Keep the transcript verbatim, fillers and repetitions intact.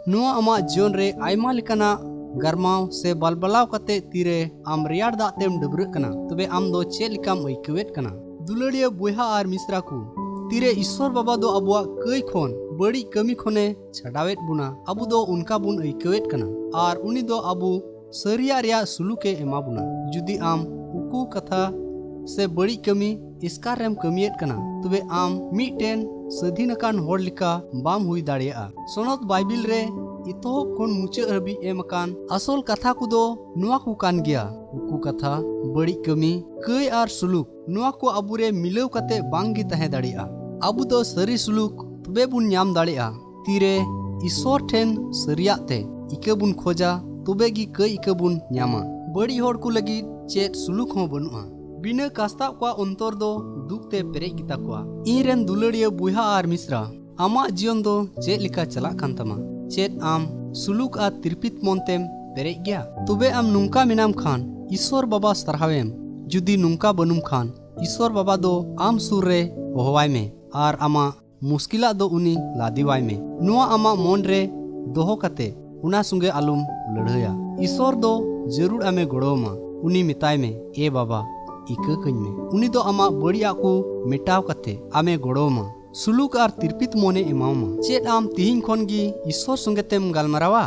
ᱱᱚᱣᱟ ᱟᱢᱟᱜ ᱡᱤᱭᱚᱱ ᱨᱮ ᱟᱭᱢᱟ ᱞᱮᱠᱟᱱᱟᱜ ᱜᱟᱨᱢᱟᱣ ᱥᱮ ᱵᱟᱞᱵᱟᱞᱟᱣ ᱠᱟᱛᱮ ᱛᱤᱨᱮ ᱟᱢ ᱨᱮᱭᱟᱲ ᱫᱟᱜ ᱛᱮᱢ ᱰᱟᱹᱵᱽᱨᱟᱹᱜ ᱠᱟᱱᱟ, ᱛᱚᱵᱮ ᱟᱢ ᱫᱚ ᱪᱮᱫ ᱞᱮᱠᱟᱢ ᱟᱹᱭᱠᱟᱹᱣᱮᱫ ᱠᱟᱱᱟ? ᱫᱩᱞᱟᱹᱲᱤᱭᱟᱹ ᱵᱚᱭᱦᱟ ᱟᱨ ᱢᱤᱥᱨᱟ ᱠᱚ, ᱛᱤᱨᱮ ᱤᱥᱥᱚᱨ ᱵᱟᱵᱟ ᱫᱚ ᱟᱵᱚᱣᱟᱜ ᱠᱟᱹᱭ ᱠᱷᱚᱱ, ᱵᱟᱹᱲᱤᱡ ᱠᱟᱹᱢᱤ ᱠᱷᱚᱱᱮ ᱪᱷᱟᱰᱟᱣᱮᱫ ᱵᱚᱱᱟ, ᱟᱵᱚ ᱫᱚ ᱚᱱᱠᱟ ᱵᱚᱱ ᱟᱹᱭᱠᱟᱹᱣᱮᱫ ᱠᱟᱱᱟ᱾ ᱟᱨ ᱩᱱᱤ ᱫᱚ ᱟᱵᱚ ᱥᱟᱹᱨᱤᱭᱟᱜ ᱨᱮᱭᱟᱜ ᱥᱩᱞᱩᱠ ᱮ ᱮᱢᱟ ᱵᱚᱱᱟ᱾ ᱡᱩᱫᱤ ᱟᱢ ᱩᱠᱩ ᱠᱟᱛᱷᱟ ᱥᱮ ᱵᱟᱹᱲᱤᱡ ᱠᱟᱹᱢᱤ ᱮᱥᱠᱟᱨ ᱨᱮᱢ ᱠᱟᱹᱢᱤᱭᱮᱫ ᱠᱟᱱᱟ, ᱛᱚᱵᱮ ᱟᱢ ᱢᱤᱫᱴᱮᱱ ᱥᱟᱹᱫᱷᱤᱱ ᱟᱠᱟᱱ ᱦᱚᱲ ᱞᱮᱠᱟ ᱵᱟᱢ ᱦᱩᱭ ᱫᱟᱲᱮᱭᱟᱜᱼᱟ᱾ ᱥᱚᱱᱚᱛ ᱵᱟᱭᱵᱤᱞ ᱨᱮ ᱮᱛᱚᱦᱚᱵ ᱠᱷᱚᱱ ᱢᱩᱪᱟᱹᱫ ᱦᱟᱹᱵᱤᱡ ᱮᱢ ᱟᱠᱟᱱ ᱟᱥᱚᱞ ᱠᱟᱛᱷᱟ ᱠᱚᱫᱚ ᱱᱚᱣᱟ ᱠᱚ ᱠᱟᱱ ᱜᱮᱭᱟ: ᱩᱠᱩ ᱠᱟᱛᱷᱟ, ᱵᱟᱹᱲᱤᱡ ᱠᱟᱹᱢᱤ, ᱠᱟᱹᱭ ᱟᱨ ᱥᱩᱞᱩᱠ᱾ ᱱᱚᱣᱟ ᱠᱚ ᱟᱵᱚᱨᱮ ᱢᱤᱞᱟᱹᱣ ᱠᱟᱛᱮ ᱵᱟᱝ ᱜᱮ ᱛᱟᱦᱮᱸ ᱫᱟᱲᱮᱭᱟᱜᱼᱟ᱾ ᱟᱵᱚ ᱫᱚ ᱥᱟᱹᱨᱤ ᱥᱩᱞᱩᱠ ᱛᱚᱵᱮ ᱵᱚᱱ ᱧᱟᱢ ᱫᱟᱲᱮᱭᱟᱜᱼᱟ, ᱛᱤᱨᱮ ᱤᱥᱥᱚᱨ ᱴᱷᱮᱱ ᱥᱟᱹᱨᱤᱭᱟᱜ ᱛᱮ ᱤᱠᱟᱹ ᱵᱚᱱ ᱠᱷᱚᱡᱟ, ᱛᱚᱵᱮ ᱜᱮ ᱠᱟᱹᱭ ᱤᱠᱟᱹ ᱵᱚᱱ ᱧᱟᱢᱟ᱾ ᱵᱟᱹᱲᱤᱡ ᱦᱚᱲ ᱠᱚ ᱞᱟᱹᱜᱤᱫ ᱪᱮᱫ ᱥᱩᱞᱩᱠ ᱦᱚᱸ ᱵᱟᱹᱱᱩᱜᱼᱟ᱾ ᱵᱤᱱᱟᱹ ᱠᱟᱥᱛᱟᱣ ᱠᱚᱣᱟᱜ ᱚᱱᱛᱚᱨ ᱫᱚ ᱫᱩᱠ ᱛᱮ ᱯᱮᱨᱮᱡ ᱜᱮᱛᱟ ᱠᱚᱣᱟ᱾ ᱤᱧ ᱨᱮᱱ ᱫᱩᱞᱟᱹᱲᱤᱭᱟᱹ ᱵᱚᱭᱦᱟ ᱟᱨ ᱢᱤᱥᱨᱟ, ᱟᱢᱟᱜ ᱡᱤᱭᱚᱱ ᱫᱚ ᱪᱮᱫ ᱞᱮᱠᱟ ᱪᱟᱞᱟᱜ ᱠᱟᱱ ᱛᱟᱢᱟ? ᱪᱮᱫ ᱟᱢ ᱥᱩᱞᱩᱠ ᱟᱨ ᱛᱤᱨᱯᱤᱛ ᱢᱚᱱ ᱛᱮᱢ ᱯᱮᱨᱮᱡ ᱜᱮᱭᱟ? ᱛᱚᱵᱮ ᱟᱢ ᱱᱚᱝᱠᱟ ᱢᱮᱱᱟᱢ ᱠᱷᱟᱱ, ᱤᱥᱥᱚᱨ ᱵᱟᱵᱟ ᱥᱟᱨᱦᱟᱣᱮᱢ᱾ ᱡᱩᱫᱤ ᱱᱚᱝᱠᱟ ᱵᱟᱹᱱᱩᱢ ᱠᱷᱟᱱ, ᱤᱥᱥᱚᱨ ᱵᱟᱵᱟ ᱫᱚ ᱟᱢ ᱥᱩᱨ ᱨᱮ ᱦᱚᱦᱚᱣᱟᱭ ᱢᱮ ᱟᱨ ᱟᱢᱟᱜ ᱢᱩᱥᱠᱤᱞᱟᱜ ᱫᱚ ᱩᱱᱤ ᱞᱟᱫᱮᱣᱟᱭ ᱢᱮ᱾ ᱱᱚᱣᱟ ᱟᱢᱟᱜ ᱢᱚᱱ ᱨᱮ ᱫᱚᱦᱚ ᱠᱟᱛᱮ ᱚᱱᱟ ᱥᱚᱸᱜᱮ ᱟᱞᱚᱢ ᱞᱟᱹᱲᱦᱟᱹᱭᱟ᱾ ᱤᱥᱥᱚᱨ ᱫᱚ ᱡᱟᱹᱨᱩᱲ ᱟᱢᱮ ᱜᱚᱲᱚᱣᱟᱢᱟ᱾ ᱩᱱᱤ ᱢᱮᱛᱟᱭ ᱢᱮ, "ᱮ ᱵᱟᱵᱟ, ᱤᱠᱟᱹ ᱠᱟᱹᱧ ᱢᱮ᱾" ᱩᱱᱤ ᱫᱚ ᱟᱢᱟᱜ ᱵᱟᱹᱲᱤᱡᱟᱜ ᱠᱚ ᱢᱮᱴᱟᱣ ᱠᱟᱛᱮ ᱟᱢᱮ ᱜᱚᱲᱚᱣᱟᱢᱟ᱾ ᱥᱩᱞᱩᱠ ᱟᱨ ᱛᱤᱨᱯᱤᱛ ᱢᱚᱱᱮ ᱮᱢᱟᱣᱟᱢᱟ᱾ ᱪᱮᱫ ᱟᱢ ᱛᱤᱦᱤᱧ ᱠᱷᱚᱱ ᱜᱮ ᱤᱥᱥᱚᱨ ᱥᱚᱸᱜᱮ ᱛᱮᱢ ᱜᱟᱞᱢᱟᱨᱟᱣᱟ?